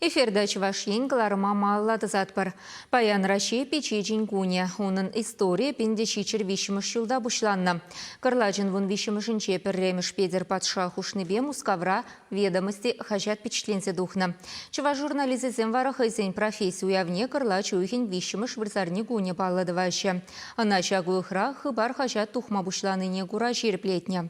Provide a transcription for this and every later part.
Эфирта Чӑваш Ен кӑларӑма малалла тӑсатпӑр. Паян Раҫҫей пичечӗн кунӗ. Унӑн историйӗ 1703 ҫулта пуҫланнӑ. Кӑрлачӑн вунвиҫҫӗмӗшӗнче пӗрремӗш Петӗр патша хушнипе Мускавра «Ведомости» хаҫат пичетленсе тухнӑ. Чӑваш журналисчӗсем вара хӑйсен професси уявне кӑрлач уйӑхӗн виҫҫӗмӗш вырсарни кунӗ паллӑ тӑваҫҫӗ. Ӑна ҫак уйӑхра «Хыпар» хаҫат тухма пуҫланине кура ҫирӗплетнӗ.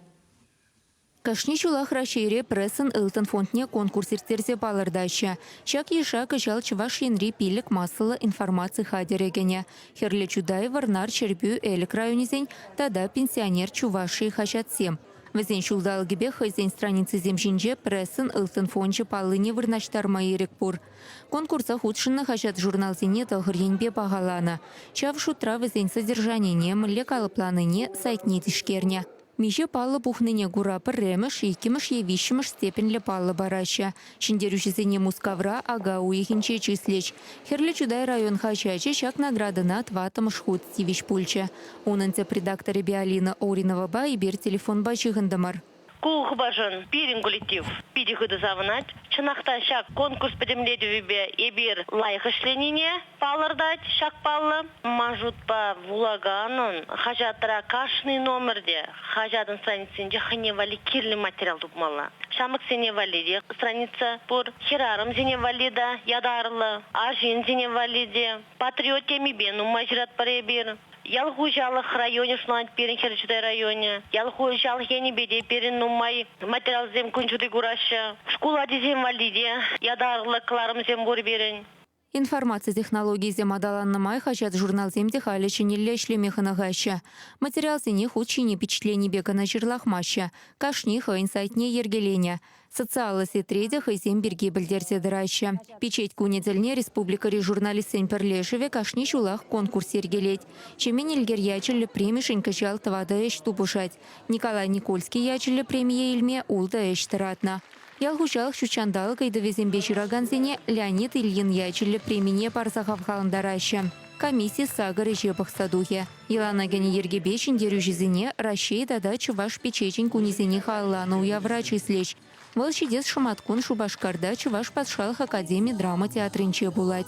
Кашни ҫулах Раҫҫейре прессӑн ылтӑн фондне конкурс ирттерсе палӑртаҫҫӗ. Ҫак йыша кӑҫал Чӑваш Енри пилӗк массӑллӑ информаци хатӗрӗ кӗнӗ. Хӗрлӗ Чутай, Вӑрнар, Ҫӗрпӳ, Элӗк районӗсен тата Пенсионер Чувашии хаҫатсем. Вӗсен ҫулталӑкӗпе хӑйсен страницисем ҫинче прессӑн ылтӑн фончӗ паллине вырнаҫтарма ирӗк пур. Конкурса хутшӑннӑ хаҫат-журналсене тӑхӑр енпе пахаланӑ. Ҫав шутра вӗсен содержанине, мӗнле калӑпланине, сайтне тишкернӗ. Миҫе паллӑ пухнине кура пӗрремӗш, иккӗмӗш е виҫҫӗмӗш степеньлӗ паллӑ параҫҫӗ. Ҫӗнтерӳҫӗсене Мускавра ака уйӑхӗнче чыслӗҫ. Хӗрлӗ Чутай район хаҫачӗ ҫак наградӑна тӑваттӑмӗш хут тивӗҫ пулчӗ. Унӑн тӗп редакторӗпе Алина Ориновапа эпир телефонпа ҫыхӑнтӑмӑр. Ку хыпаршӑн пирӗн коллектив питӗ хытӑ савӑнать. Чӑнах та ҫак конкурс пӗтӗмлетӗвӗпе эпир лайӑх ӗҫленине палӑртать ҫак паллӑ. Маршрутпа вулаканӑн хаҫатра кашни номерте хаҫатӑн страницинче хӑйне валли кирлӗ материал тупмалла. Ҫамрӑксене валли те страница пур, хӗрарӑмсене валли та ятарлӑ, арҫынсене валли те. Патриот темипе нумай ҫыратпӑр эпир. Ял хуҫалӑх районӗ шутланать пирӗн Хӗрлӗ Чутай районӗ. Ял хуҫалӑх енӗпе те пирӗн нумай материалсем кун ҫути кураҫҫӗ. Шкул ачисем валли те ятарлӑ кӑларӑмсем пур пирӗн. Информаци технологийӗсем аталаннӑ май хаҫат-журналсем те халӗ ҫӗнӗлле ӗҫлеме хӑнӑхаҫҫӗ. Материалсене хут ҫине пичетленипе кӑна ҫырлахмаҫҫӗ, кашни хӑйӗн сайтне йӗркеленӗ. Социаллӑ сетьре те хӑйсем пирки пӗлтерсе тӑраҫҫӗ. Пичет кунӗ тӗлне республикӑри журналистсен пӗрлешӗвӗ кашни ҫулах конкурс йӗркелет. Ҫемен Элкер ячӗллӗ премишӗн кӑҫал тӑватӑ ӗҫ тупӑшать. Николай Никольский ячӗллӗ премие илме ултӑ ӗҫ тӑратнӑ. Ял хуҫалӑх ҫутҫанталӑк ыйтӑвӗсемпе ҫыракансене Леонид Ильин ячӗллӗ премине парса хавхалантараҫҫӗ. Комисси сакӑр ӗҫе пӑхса тухӗ. Йӑлана кӗнӗ йӗркепе ҫӗнтерӳҫӗсене Раҫҫей тата Чӑваш пичечӗн кунӗсене халалланӑ уявра чыслӗҫ. Вӑл ҫитес шӑматкун Шупашкарта Чӑваш патшалӑх академи драма театрӗнче пулать.